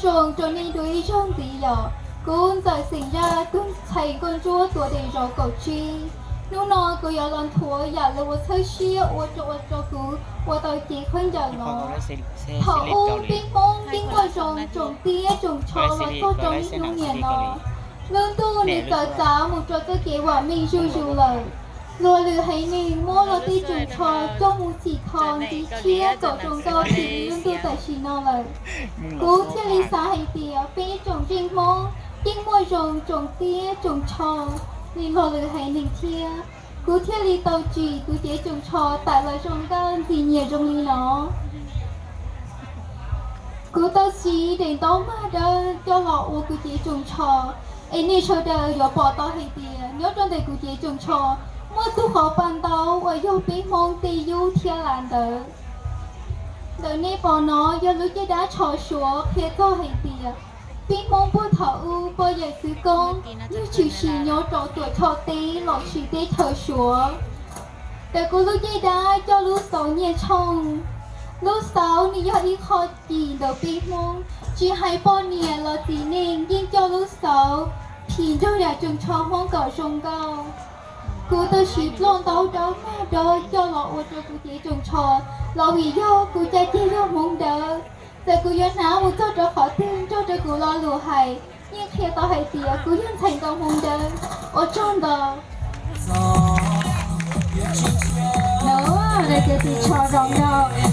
Zoo rau nej dua ib zaug ntxiv yom. Kuv Ntxawm Xeem Zaj, tus ntxhais nkauj ntsuab tuav daim zauv kaum tsib. Hnub no kuv yuav los nthuav yam lus uas txhawb siab ua rau, ua rau kuv ua tau cev khaub ncaws no. Thaum ub peb Hmoob yeej muaj zoo tsoom tiab tsoom tsho los txog rau niaj hnub niam no. Lub ntuj nws txawv txav mus rau txoj kev vam meej zuj zus lawm. Luag lwm haiv neeg muab luag tej tsoos tsho coj mus txhim kho ntxiv tshiab kom zoo nkauj txhim li lub ntuj tam sim no lawm. Kuv thiaj li xav hais tias peb tsoom ntseeg Hmoob yeej muaj zoo tsoom tiab tsoom tsho li luag lwm haiv neeg thiab. Kuv thiaj li tau tsim kuv cev tsoos tsho tawm los zoo nkauj ntxim nyiam zoo li no. Kuv tau siv daim ntaub mag dawb coj los ua kuv cev tsoos tsho, es nej sawv daws yuav pom tau hais tias nyob rau ntawm kuv cev tsoos tsho muaj tug qhov paj ntaub uas yog peb Hmoob tej yub thiab lav ntawd. Ntawm nej pom no yog lub caj dab tsho Suav qhia txog hais tias peb Hmoob puag thaum ub pog yawm txwv koob yog tshwm sim nyob rau Tuam Tshoj teb los sis teb chaws Suav. Ntawm kuv lub caj dab coj lub xauv nyiaj tshooj. Lub xauv nws yog ib qho cim ntawm peb Hmoob, tsis hais poj niam los txiv neej yeej coj lub xauv phim nrog yam tsoos tsho Hmoob kom zoo nkauj. Kuv tau siv ploj ntaub dawb mag dawb coj los ua rau kuv cev tsoos tsho los vim yog kuv caj ceg yog Hmoob dawb. Txawm kuv yuav hnav mus txog rau qhov twg nrog rau kuv lo lus hais yeej qhia tau hais tias kuv yog ntxhais nkauj Hmoob dawb. Ua tsaug ntau. Lawv ces tus tsho zoo nkauj.